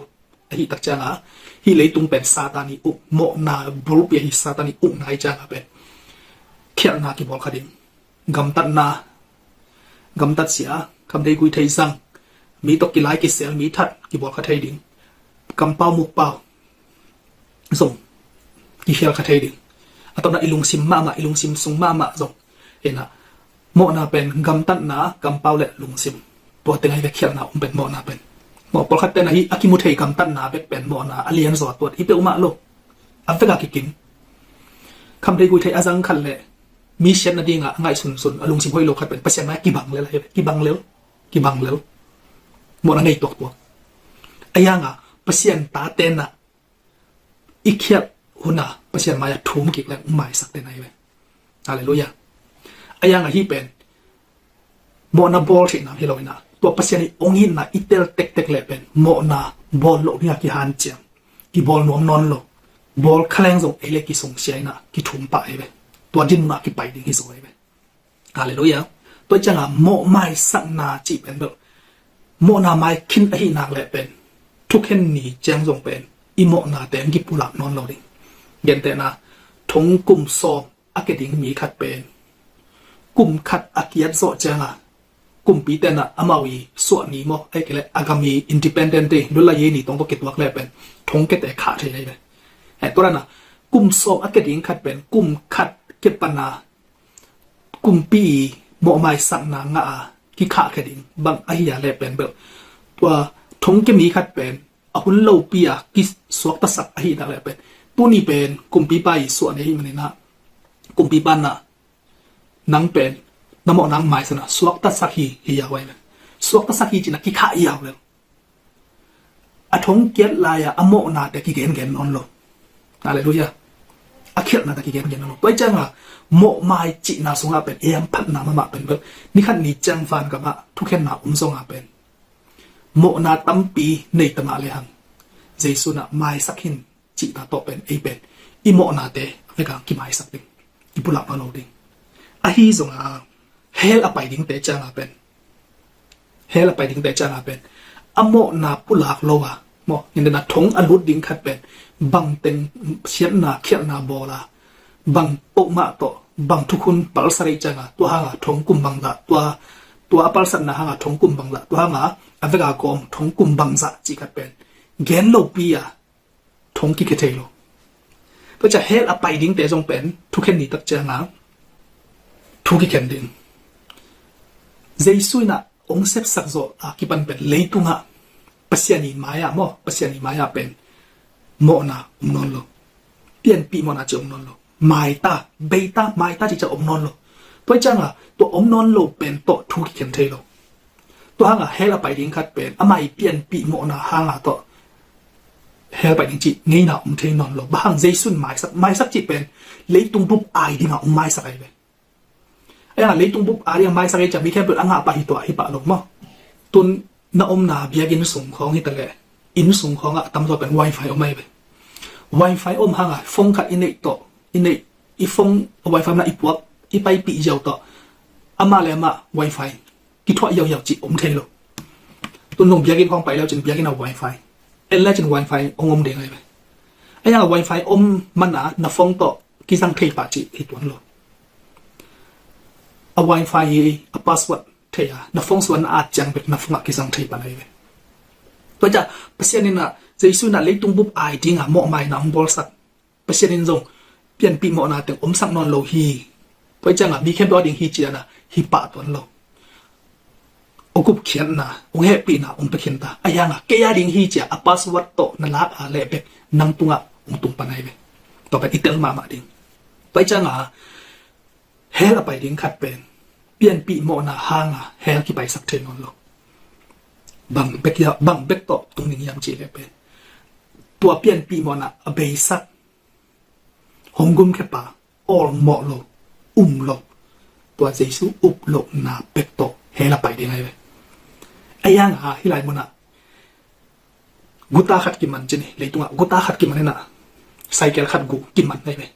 Ahih tak cianga hih leitung pen Satan i uk mawhna bulpi ahi, Satan i ukna ahi cianga pen khialhna kibawl kha ding, gamtatna, gamtat sia, khamdeigui theih zang, mi tawh kilai kisel, mi that kibawl kha thei ding, kampau mukpau zong kikhial kha thei ding. A tawpna i lungsim mahmah, i lungsim sung mahmah zong inah mawhna pen gamtatna, kampau le lungsim, tua teng ahi ve khialhna om pen mawhna pen. Mawh pawlkhat ten ahi a kimu thei gamtatna bek pen mawhna a lian zaw a tuat hi peuhmah lo. A veka kikim, khamdeigui theih a zang khat le mi siat nadinga a ngaihsunsun a lungsim hoih lo khat pen Pasian mai kibang lel ahi ve. Kibang lel, kibang lel. Mawhna ngei tuaktuak. A hianga Pasian ta tenah i khialh huna Pasian mai-ah thum kik leng maisak den ahi ve. Halleluiah. A hianga hih pen mawhna bawl theihna hi lo inah tua Pasian i ong itna i tel tektek leh pen mawhna bawl loh dinga kihanciam, kibawl nuam nawn lo. Bawl kha leng zong ei le kisungsia inah kithum pah ahi ve. Tua din munah kipai ding hi zo ahi ve. Halleluiah. Tua cianga mawhmaisakna cih pen bel mawhna mai khin ahih nak leh pen thukhen ni ciang zong pen i mawhna teng kipulak nawn lo ding. Gentehna, thong kum sawm a ke ding mi khat pen kum khat a kiat zawh cianga kumpi tenah amau i suah ni maw, ahih kei leh a gam i independent day, lula ye ni tong tawh kituak leh pen thong kete khah thei ahi ve. He tua dana kum sawm a ke ding khat pen kum khat kepana kumpi i mawhmaisakna ngah a kikhahkhia ding bang ahi a leh pen bel, tua thong kia mi khat pen a hun lopi a kisuaktasak ahi nak leh pen, tuni pen kumpipa i suah ni ahi manin ah, kumpipa in ah nang pen na mawhna hong maisak na, suaktasak hi, hi yau ai pen. Suaktasak hi ci-in ah kikhah yau lel. A thong kiat lai-a a mawhnate kigengen nawn lo. Halleluiah. A khialhnate kigengen nawn lo. Tua hi ciangah mawhmai cihna sungah pen ei a phatna mahmah pen bel, nikhat ni ciang vangamah thukhenna om zongah pen mawhna tampi nei ta mah lehang, Jesu in ah maisak hi cihna tawh pen ei pen i mawhnate a vekang kimaisak ding, kipulak nawn lo ding. Ahi zongah hell a pai dingte ciangah pen, hell a pai dingte ciangah pen a mawhna pulak lo a, maw, in dena thong a lut ding khat pen bangteng siatna khialhna bawl a, bang peuhmah tawh bang thukhun palsat ahih ciangah tua hangah thong kum bangzah, tua, tua a palsatna hangah thong kum bangzah, tua hangah a vekah kawm thong kum bangzah cih khat pen gen lopi a thong kikhia thei lo. Tua ciah hell a pai dingte zong pen thukhen ni tak ciangah thu kikhen ding. Jesu in ah hong sepsak zawh a kipan pen leitungah Pasian i mai-ah, maw, Pasian i mai-ah pen mawhna om nawn lo. Pianpih mawhna cih om nawn lo. Maita, beita, maita cih ciah om nawn lo. Tua hi ciangah tua om nawn lo pen tawh thu kikhen thei lo. Tua hangah hell a pai ding khat pen ama i pianpih mawhna hangah tawh hell pai ding cih ngeina om thei nawn lo. Bang hang? Jesu in maisak, maisak cih pen leitung bup ai dingah hong maisak ahi ve. Ahi hangah leitung bup ai dingah maisak ahih ciang mi khempeuh a ngah pah hi tuah hi pah lo maw. Tun na omna biakinn sung khawng hi ta leh, inn sung khawngah a tamzaw pen wifi om ahi ve. Wifi om hangah phone khat i neih tawh, i neih, i phone wifi na i puak, i paipih ziau tawh amah le amah wifi kithuah yauhyau cih om thei lo. Tun nong biakinn khawng pai leu cin biakinn a wifi en le cin wifi hong om ding ahi ve. Ahi hangah wifi om mana na phone tawh kizang thei pah cih hi tuan lo. A wifi hi a password thei a, na phone suan na at ciang bek na phone ah kizang thei pan ahi ve. Tua ciah Pasian in ah, Jesu in ah leitung bup ai dingah mawhmaina hong bawlsak. Pasian in zong pianpih mawhna teng omsak nawn lo hi. Tua hi ciangah mi khempeuh a ding hi ci-in ah hi pah tuan lo. Hong gupkhiatna, hong hehpihna hong pia khin ta. Ahi hangah kei a ding hi ci-a a password tawh na lak a leh bek nang tungah hong tung pan ahi ve. Tua pen i tel mahmah ding. Tua hi ciangah hell a pai ding khat pen pianpih mawhna hangah hell kipaisak thei nawn lo. Bang bek, bang bek tawh tung ding hiam cih leh pen tua pianpih mawhna a beisak, hong gumkhia pa, awlmawh lo, um lo, tua Jesu up lohna bek tawh hell a pai ding ahi ve. Ahi hangah hih lai munah guta khat kiman ci ni, leitungah guta khat kiman in ah cycle khat gu kiman ahi ve.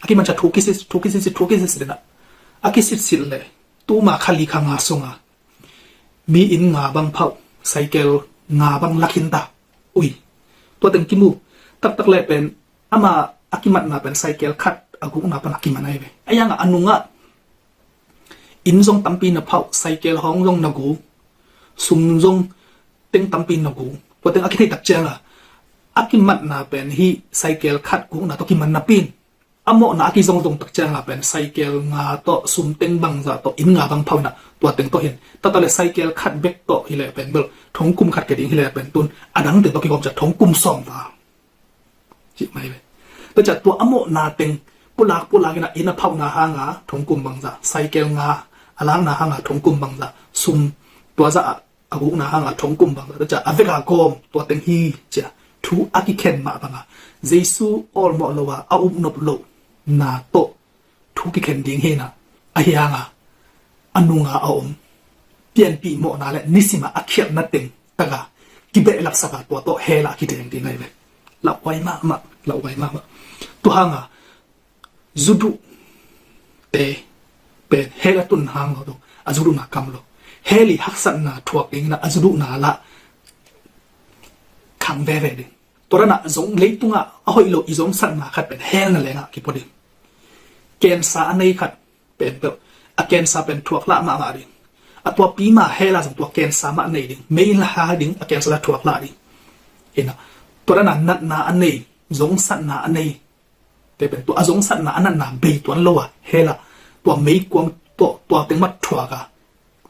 A kiman ciah thu kisitsit, thu kisitsit, thu kisitsit in ah, a kisitsit leh tuma kha li kha nga sungah mi inn nga bang phauh, cycle nga bang la khin ta. Ui, tua teng kimu taktak leh pen ama a kimatna pen cycle khat a gukna pan a kiman ahi ve. Ahi hangah a nungah inn zong tampi na phauh, cycle hawng zong na gu, sum zong teng tampi na gu. Tua teng a kithei tak ciangah a kimatna pen hih cycle khat gukna tawh kiman napi in, a mawhna a kizongzong tak ciangah pen cycle nga tawh, sum teng bangzah tawh, inn nga bang phauh in ah tua teng tawh hi in, taktak leh cycle khat bek tawh hi leh pen bel thong kum khat kia ding hi leh pen tun a dang teng tawh kigawm ciah thong kum sawm ta. Cih mai ve. Tua ciah tua a mawhna teng pulak pulak in ah inn a phauhna hangah thong kum bangzah, cycle nga a lakna hangah thong kum bangzah, sum tua zah a gukna hangah thong kum bangzah, tua ciah a vekah kawm tua teng hi ci-a thu a kikhen mah bangah Jesu awlmawh lo a a upnop lohna tawh thu kikhen ding hi in ah, ahi hangah a nungah a om pianpih mawhna leh nisimah a khialhna teng takah kibehlapsak a tua tawh hell ah kideng ding ahi ve. Lauhuai mahmah, lauhuai mahmah. Tua hangah zuduhte pen hell a tun hang lo dong, a zuduhna kam lo. Hell i haksatna thuak ding in ah a zuduhna lah khang veve ding. Tua dan ah zong leitungah a hoih lo i zomsakna khat pen hell na lengah kipua ding. Cancer a nei khat pen peuh a cancer pen thuak lah mahmah ding. A tuapi mah hell ah zong tua cancer mah nei ding. Mei in lah hal ding, a cancer lah thuak lah ding. Hi in ah tua dan ah natna a nei, zongsatna a nei te pen tua a zongsatna a natna bei tuan lo a hell ah tua meikuang tawh tua teng mah thuak a,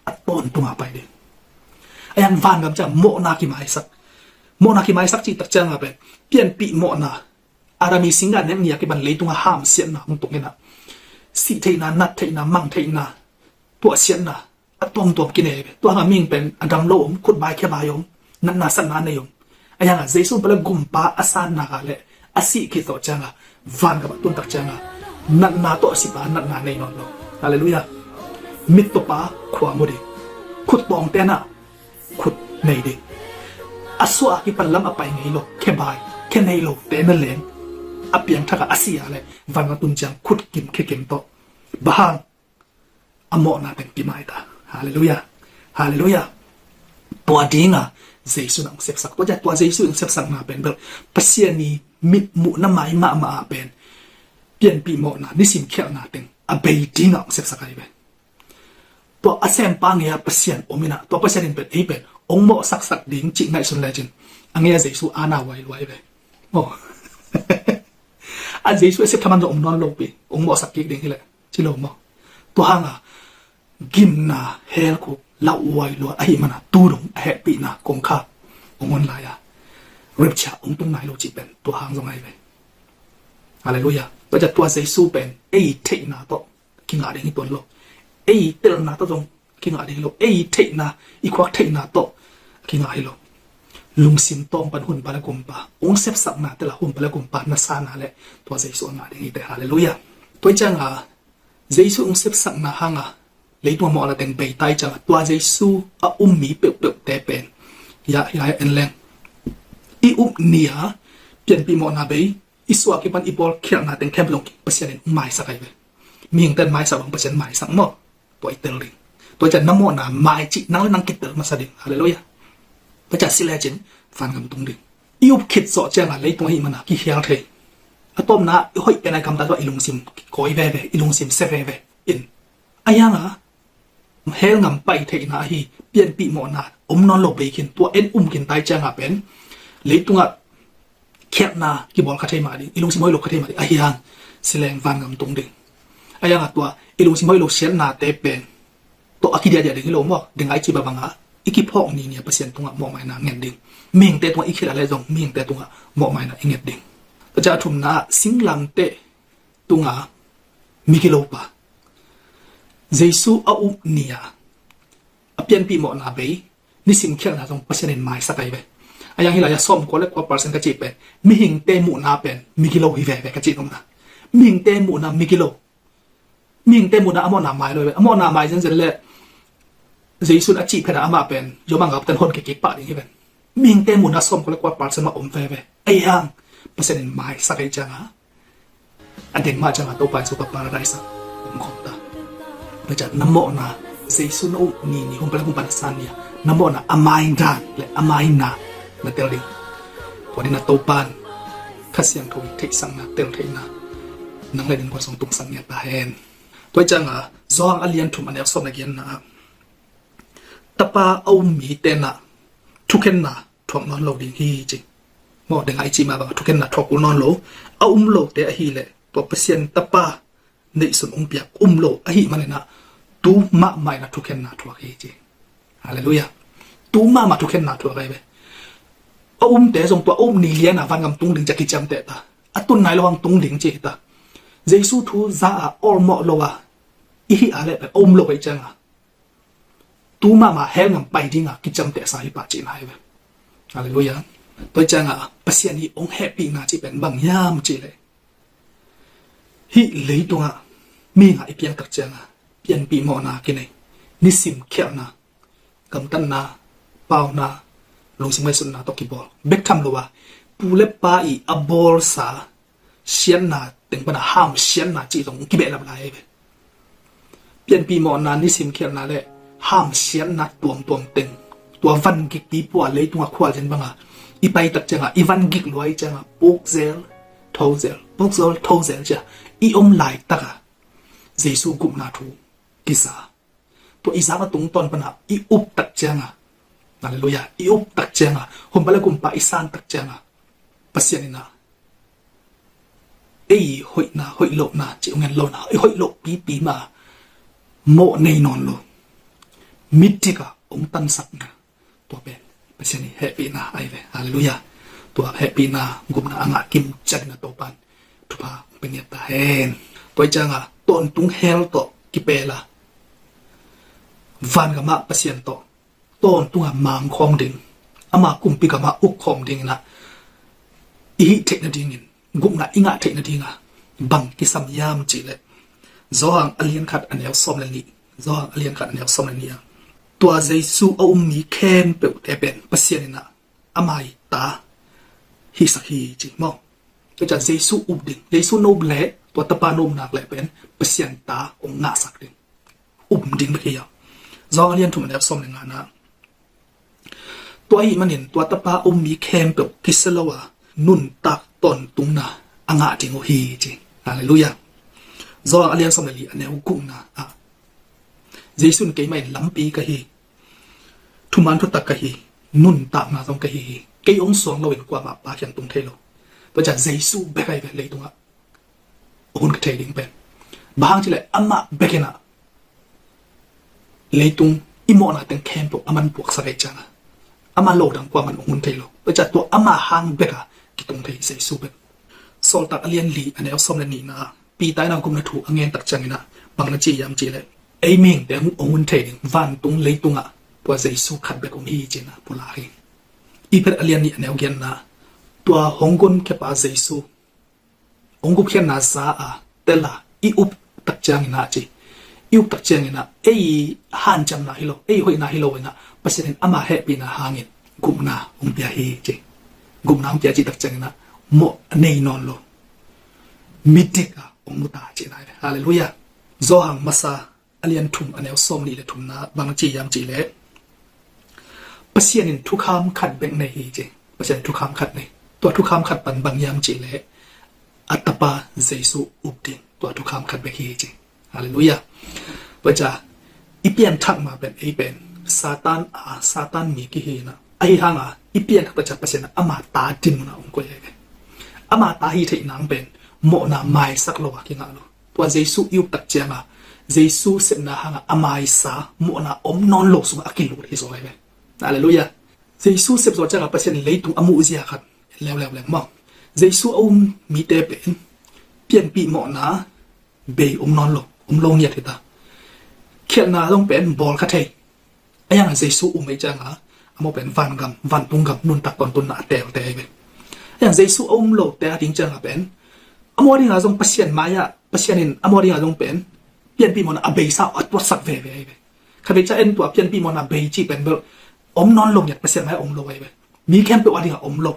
a tawntung a pai ding. A yang vangam ciang mawhna kimaisak. Mawhna kimaisak cih tak ciang a pen pianpih mawhna, Adam i singgah nek ni a kipan leitung a hamsiatna hong tung in a, sih theihna, nat theihna, mang theihna, tuahsiatna a tuamtuam kinei ve. Tua hang a mihing pen a dam lo om, khut bai khia bai om, natna satna nei om. A yang a Jesu pen la gumpa a sanna ka le a sih khit tawh ciang a, vangam a tun tak ciang a, natna tawh a sih pa natna nei nawn lo. Halleluiah. Mit tawh pa khua mu ding, khut tawng te na khut nei ding. A suah a kipan lam a pai ngei lo, khia bai, khia nei lo te na leng a piangthak a, a sih a le vangam a tun ciang khut kim khia kim tawh. Bang hang? A mawhna teng kimai ta. Halleluiah. Halleluiah. Tua ding a Jesu in hong sepsak. Tua ciang tua Jesu in hong sepsakna pen bel Pasian i mitmuhna mai mahmah a pen pianpih mawhna, nisim khialhna teng a bei ding a hong sepsak ahi ve. Tua a sempa ngei a Pasian om in a, tua Pasian in pen ei pen hong mawhsaksak ding cih ngaihsun lecin, a ngei a Jesu a na uai lua ahi ve. Maw. A Jesu a sep thaman zong om nawn lo pi, hong mawhsak kik ding hi leh ci lo maw. Tua hang a gimna, hell khuk lauhuai lua ahih man a tu dong a hehpihna kongkhak hong on lai a, rapture hong tung nai lo cih pen tua hang zong ahi ve. Halleluiah. Tua ciang tua Jesu pen ei theihna tawh kingah ding hi tuan lo. Ei telna tawh zong kingah ding hi lo. Ei theihna, i khuak theihna tawh kingah hi lo. Lungsim tawng pan hun pa le gumpa, hong sepsakna tel a hun pa le gumpa na sanna le tua Jesu a ngah ding hi te. Halleluiah. Tua ciang a Jesu hong sepsakna hang a leitung a mawhna teng bei ta i ciang a, tua Jesu a um mi peuhpeuh te pen ya, hi lai a en leng, i up ni a pianpih mawhna bei, i suah kipan i bawl khialhna teng khempeuh zong Pasian in hong maisak ahi ve. Mihing ten maisak lo, Pasian maisak maw. Tua i tel ding. Tua ciang na mawhna mai cih nang le nang kitel masa ding. Halleluiah. Tua ciang si lecin vangam tung ding. I up khit zawh ciang a leitung ahih man a kikhial thei. A tawpna i hoih pen a i gamta tua i lungsim kikawi veve, i lungsim sia veve in. A yang a hell ngam pai theihna ahi, pianpih mawhna om nawn lo bei khin, tua en um khin ta i ciang a pen leitung a khialhna kibawl kha thei mah ding, i lungsim hoih lo kha thei mah ding, ahi hang si leng vangam tung ding. A yang a tua i lungsim hoih lo siatna te pen tawh a kidiahdiah ding hi lo maw. Deng a i ci bang a, i kiphawk ni ni a Pasian tungah mawhmaina nget ding. Mihingte tungah i khialh a le zong mihingte tungah mawhmaina i nget ding. Tua ciang a thumna ah singlamteh tunga migilo pa, Jesu a up ni a, a pianpih mawhna bei, nisim khialhna zong Pasian in maisak ahi ve. A yang hi lai a sawmkua le kua percent ka cih pen mihingte muhna pen migilo hi veve ka cih nopna. Mihingte muhna migilo. Mihingte muhna a mawhna mai lo hi ve. A mawhna mai zenzen le Jesu in a cih phet a amah pen yomang a ten hon kikik pah ding hi ven. Mihingte muhna sawmkua le kua percent mah om veve. Ahi hang Pasian in maisak ahi ciang a, a deng mah ciang a Topa Jesu ka paradise ah om khawm ta. Tua ciang na mawhna, Jesu na up ni ni, hun pa le hun pa na san ni a, na mawhna a mai dan le a mai na na tel ding. Tua ding na Topa in Kha Siangtho i theihsakna, tel theihna nang le nang kua sung tungsak ngiat ta hen. Tua ciang a Johan a lian thum a neu sawm na gianna ah, Tapa a um mi te na thukhenna thuak nawn lo ding hi ci. Maw, deng a i cih mah bang a thukhenna thuak kul nawn lo. A um lote ahih leh tua Pasian Tapa neihsun hong piak um lo ahih manin ah tu mahmah in a thukhenna thuak hi ci. Halleluiah. Tu mahmah thukhenna thuak ahi ve. A umte zong tua a um ni lian a vangam tung ding ci a kiciamteh ta. A tun nai lo hang tung ding ci hi ta. Jesu thu za a awlmawh lo a i hih a leh pen a um lo ahi ciang a tu mahmah hell ngam pai ding a kiciamtehsa hi pah cihna hi ve. Halleluiah. Tua ciang a Pasian i hong hehpihna cih pen bang hiam cih leh, hih leitungah mihing a i piang tak ciang a pianpih mawhna kinei, nisim khialhna, gamtatna, pauna, lungsim ngaihsutna tawh kibawl bek tham lo a, pu le pa i a bawlsa siatna teng pan a hamsiatna cih zong kibehlap lai ahi ve. Pianpih mawhna, nisim khialhna le hamsiatna tuamtuam teng, tua van gikpi pua leitung a khualzin bang a i pai tak ciang a i van gik lua ahi ciang a puk zel, tho zel, puk zel, tho zel ci a i om laitak a Jesu gupna thu kisa. Tua i zak a tungtawn pan a i up tak ciang a, halleluiah, i up tak ciang a, hun pa le gumpa i san tak ciang a, Pasian in a ei hoihna, hoih lohna cih hong en lo na, i hoih loh pipi mah a mawh nei nawn lo, midik a hong tansakna, tua pen Pasian i hehpihna ahi ve. Halleluiah. Tua hehpihna gupna a ngah kim ciat in a Topan thupha hong pia ngiat ta hen. Tua hi cianga tawntung hell tawh kipel a, vangamah Pasian tawh tawntunga mangkhawm ding, ama kumpi gamah ukkhawm dingin ah i hih theih nadingin gupna i ngah theih nadinga bang kisam hiam cihleh, Johan a lian khat a neu sawm le nih. Johan a lian khat a neu sawm le nih a, tua Jesu a um mi khempeuhte pen Pasian in ah ama i ta hisak hi ci maw. Tua ciang Jesu up ding, Jesu no up leh tua Tapa no upna leh pen Pasian ta hong ngahsak ding, um ding bek hi a. Johan a lian thum a neu sawm le ngana, tua ahih manin tua Tapa a um mi khempeuh kisia lo a nuntak tawntungna a ngah ding uh hi ci. Halleluiah. Johan a lian sawm le li a neu gukna ah, Jesu in keimah in lampi ka hi, thuman thutak ka hi, nuntakna zong ka hi hi. Kei hong suang loin kuamah Pa kiang tung thei lo. Tua ciang Jesu bek ahi ve leitungah hong hun ka thei ding pen. Bang hang cileh amah bek in ah leitung i mawhna teng khempeuh aman puaksak ahih cianga ama lo dang kuaman hong hun thei lo. Tua ciang tua ama hang bek a kitung thei Jesu bek. Sawltak a lian li a neu sawm le nihna ah Peter in a gupna thu a ngen tak ciangin ah bang na ci hiam cihleh, ei mihingte hong hun thei ding vantung leitungah tua Jesu khat bek om hi ci-in ah pulak hi. I Peter a lian nih a neu giatna, tua hong gunkhia pa Jesu, hong gupkhiatna za a tel a i up tak ciangin ah ci, i up tak ciangin ah ei hanciamna hi lo, ei hoihna hi lo in ah Pasian in ama hehpihna hangin gupna hong pia hi ci. Gupna hong pia cih tak ciangin ah mawh nei nawn lo, midik a hong mu ta cihna hi. Halleluiah. Johan masa a lian thum a neu sawm nih le thumna bang ci hiam cihleh, Pasian in thukham khat bek nei hi ci. Pasian in thukham khat nei. Tua thukham khat pan bang hiam cihleh, a Tapa Jesu up ding, tua thukham khat bek hi ci. Halleluiah. Tua ciang i pianthak ma pen ei pen Satan a, Satan mi kihi in ah, ahi hanga i pianthak ta ciang Pasian in ama ta dinmun ah hong koih ahi ve. Ama ta hi theih nang pen mawhna maisak lo a kingah lo. Tua Jesu i up tak cianga Jesu sepna hanga a maisa mawhna om nawn lo sungah a kilut hi zaw ahi ve. Halleluiah. Jesu sep zawh cianga Pasian in leitung a muh zia khat leuleu leng maw. Jesu a um mite pen pianpih mawhna bei om nawn lo, om lo ngiat hi ta. Khialhna zong pen bawl kha thei. Ahi hanga Jesu um ahih cianga amau pen vangam, vantung gam nuntak tawntunna a teelte ahi ve. Ahi hanga Jesu a um lote a ding cianga pen amau a dinga zong Pasian mai-ah, Pasian in amau a dinga zong pen pianpih mawhna a beisa a tuatsak veve ahi ve. Khatvei ciang en tua pianpih mawhna bei cih pen bel om nawn lo ngiat, Pasian mai-ah om lo ahi ve. Mi khempeuh a dinga om lo.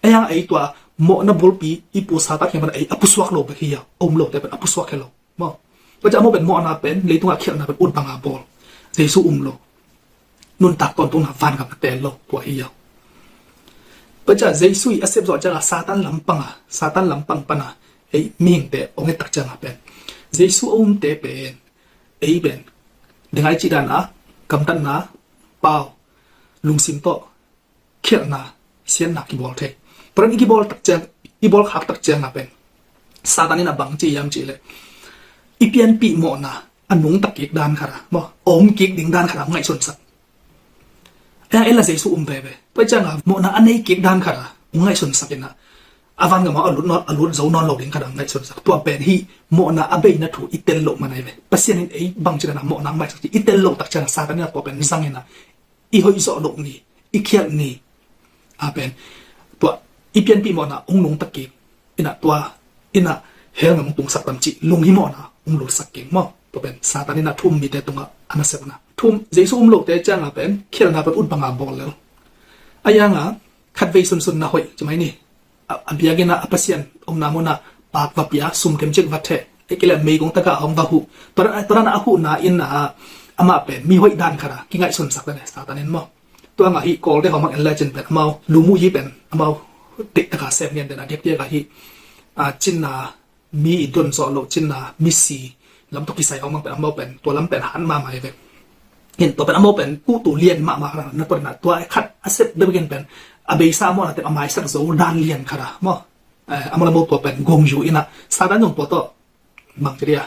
Ahi hanga ei tua mawhna bulpi i pu Satan kiang pan ei a pusuak lo bek hi a, om lote pen a pusuak hi lo maw. Tua ciang amau pen mawhna pen leitungah khialhna pen ut banga bawl. Jesu um lo, nuntak tawntunna vangamna teel lo, tua hi a. Tua ciang Jesu i a sep zawh cianga Satan lampanga, Satan lampang pana ei mihingte hong et tak cianga pen Jesu a umte pen ei pen dengai cih dana gamtatna pau, lungsim tawh khialhna, siatna kibawl thei. Tua dan i kibawl tak ciang, i bawl khak tak cianga pen Satan in a bang ci hiam cihleh, i pianpih mawhna a nungta kik dan khat a maw, a om kik ding dan khat a ngaihsunsak. Ahi hanga en la Jesu um veve. Tua cianga mawhna a nei kik dan khat a ngaihsunsak in ah a vangam a lut nawn, a lut zo nawn lo ding khat a ngaihsunsak. Tua pen hih mawhna a beina thu i tel loh man ahi ve. Pasian in ei bang ci dana mawhna hong maisak cih i tel loh tak cianga Satan in a tua pen zang in ah i hoih zawh loh ni, i khialh ni a pen tua i pianpih mawhna hong nungta kik in ah tua in ah hell gam hong tungsak tam cih lunghimawhna hong lutsak kik maw. Tua pen Satan in ah thu um mite tungah a nasepna. Thu um, Jesu um lote cianga pen khialhna pen ut banga bawl lel. Ahi hanga khatvei sunsun na hoih ci mai ni. A, a biakinn ah a Pasian omna munah paak va pia, sum kemcik va theh, ahih kei leh meigong tagah hong va huh. Tua dan, tua dan a huhna in ah amah pen mi hoih dan khat a kingaihsunsak le ne Satan in maw. Tua hang ahi Kawlte hong mang en lecin pen amau lumuhi pen amau teitaka sem ngen den a diakdiak ahi. A, cinna mi i don zawh loh cinna misi lam tawh kisai hong mang pen amau pen tua lam pen han mahmah hi ve. Hin tua pen amau pen kuhtu lian mahmah khat na tua dena tua khat a sep deuh gen pen a beisa a mawhna teng a maisak zo dan lian khat a maw. Eh, amau lamau tua pen gongyu in ah Satan zong tua tawh bang ci dia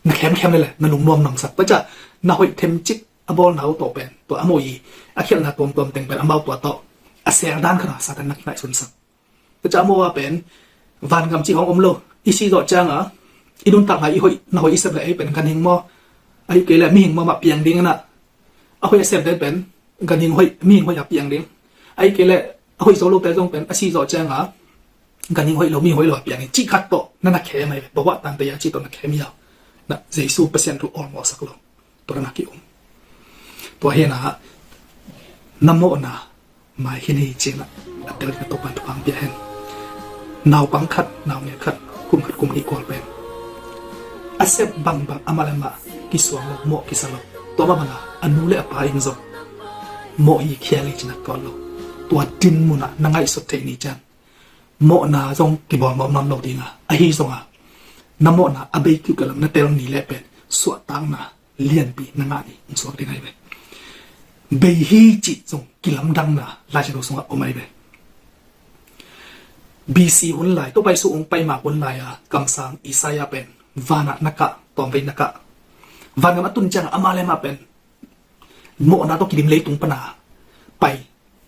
na khemkhem lele na lungnuam nuamsak. Tua ciang na hoih themcik a bawlna uh tawh pen tua a mawh i a khialhna tuamtuam teng pen amau tua tawh a sel dan khat a Satan na kingaihsunsak. Tua ciang a mawh a pen vangam cih hong om lo. I si zawh cianga i nuntak lai i hoih na hoih i sep le ei pen ganhing maw, ahih kei le mihing maw mah piang ding a na. A hoih a sep den pen ganhing hoih, mihing hoih a piang ding. Ahih kei le a hoih zo lote zong pen a si zawh cianga ganhing hoih lo, mihing hoih lo a piang ding. Cih khat tawh na na khem ahi ve. Bawah tante a cih tawh na khem hi a. Na Jesu Pasian thu awlmawhsak lo. Tua na ki-um. Tua hi a na mawhna mai khin hi ci-in a tel ding a Topa'n thupha pia hen. Naupang khat, naungek khat, kum khat kum nih kual pen a sep bangbang amah le amah kisuang lo, mawh kisa lo. Tua mah banga a nu le a pa in zong mawh hi khial hi ci-in a tuat lo. Tua din munah na ngaihsut theih ni ciang mawhna zong kibawl mawh nawn lo dinga, ahi zonga na mawhna a bei kiukial lam na tel ni le pen suahtakna lianpi na ngah ni hong suak ding ahi ve. Bei hi cih zong kilamdanna Lai Siangtho sungah om ahi ve. B C hun lai, Topa Jesu hong pai ma hun lai-a kamsang Isaiah pen vanah na kah, tawmvei na kah. Vangam a tun ciangah amah le amah pen mawhna tawh kidim leitung pana pai.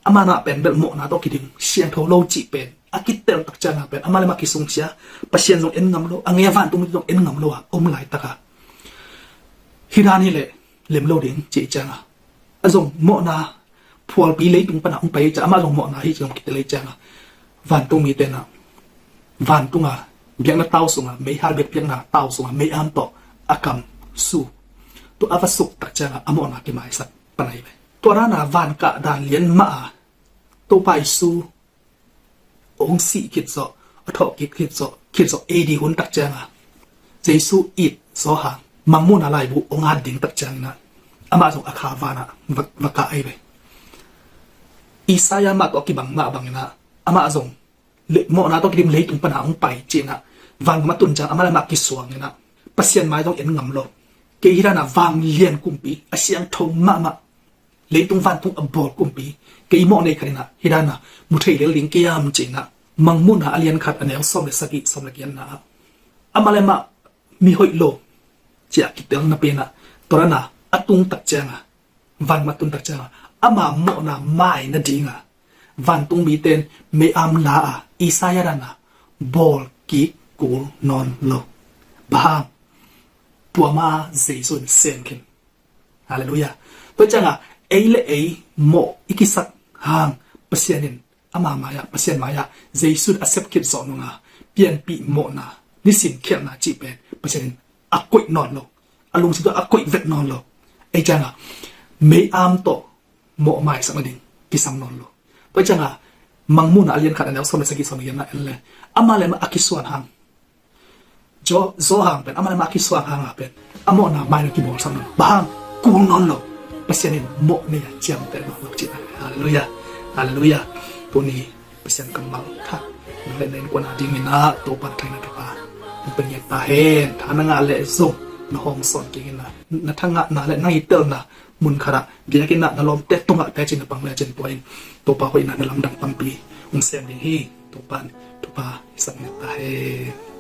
Amah na pen bel mawhna tawh kidim siangtho lo cih pen a kitel tak cianga pen amah le amah kisungsia, Pasian zong en ngam lo, a ngei a vantungmi zong en ngam lo a om laitaka, hi dan hi leh lem lo ding cih cianga a zong mawhna phualpi leitung pana hong pai ciang amah zong mawhna hi ci zong kitel ei cianga vantungmi tenah vantunga biakna tau sunga meihal biakpiakna tau sunga mei-am tawh a kam su tua a va suk tak cianga a mawhna kimaisak pan ahi ve. Tua dana van kah dan lian mah a Topa Jesu hong sih khit zawh, a thawh kik khit zawh, khit zawh A D hun tak cianga Jesu it zawhang Mangmuhna laibu hong at ding tak ciangina amah zong a kha vanah va, va kah ahi ve. Isaiah mah tawh a kibang mah bangina amah zong le, mawhna tawh kidim leitung pana hong pai cihna vangam a tun ciang amah le amah kisuangina Pasian mai zong en ngam lo. Kei hi dana vanglian kumpi a siangtho mahmah leitung vantung a bawl kumpi kei mawh nei khatina hi dana mu thei lel ding kei am cihna Mangmuhna a lian khat a neu sawm le sagih sawm le giatna ah amah le amah mi hoih lo cia kitel na pena tua dana a tung tak cianga van mat tun tak cianga ama mawhna mai nadinga vantungmi ten mei-am la a Isaiah dana bawl kik kul nawn lo. Bang hang? Tua mah Jesu in sem khin. Halleluiah. Tua cianga ei le ei mawh i kisak hang Pasian in ama mai-ah, Pasian mai-ah Jesu in a sep khit zawh nunga pianpih mawhna nisim khialhna cih pen Pasian in a koih nawn lo. A lungsim tawh a koih vet nawn lo. Ei cianga mei-am tawh mawh maisak nading kisam nawn lo. Tua cianga Mangmuhna a lian khat a neu sawm le sagih sawm le giatna en le ama le ama a kisuan hang Zo, Zohang pen ama le ama a kisuang hanga pen a mawhna mai na kibawlsak nawn. Bang hang? Kul nawn lo. Pasian in mawh nei a ciamteh nawn lo cihna. Halleluiah. Halleluiah. Tuni Pasian kammal thak nang le na innkuan a dingin ah Topa na thaina thupha hong pia ngiat ta hen. Tha na ngah leh zong na hawmsawn kik in ah na tha ngahna le na hihtelna mun khatah biakinn ah na lawmte tungah teci na pang lecin tua in Topa hoihna na lamdang tampi hong sem ding hi. Topa in thupha hisak ngiat ta hen.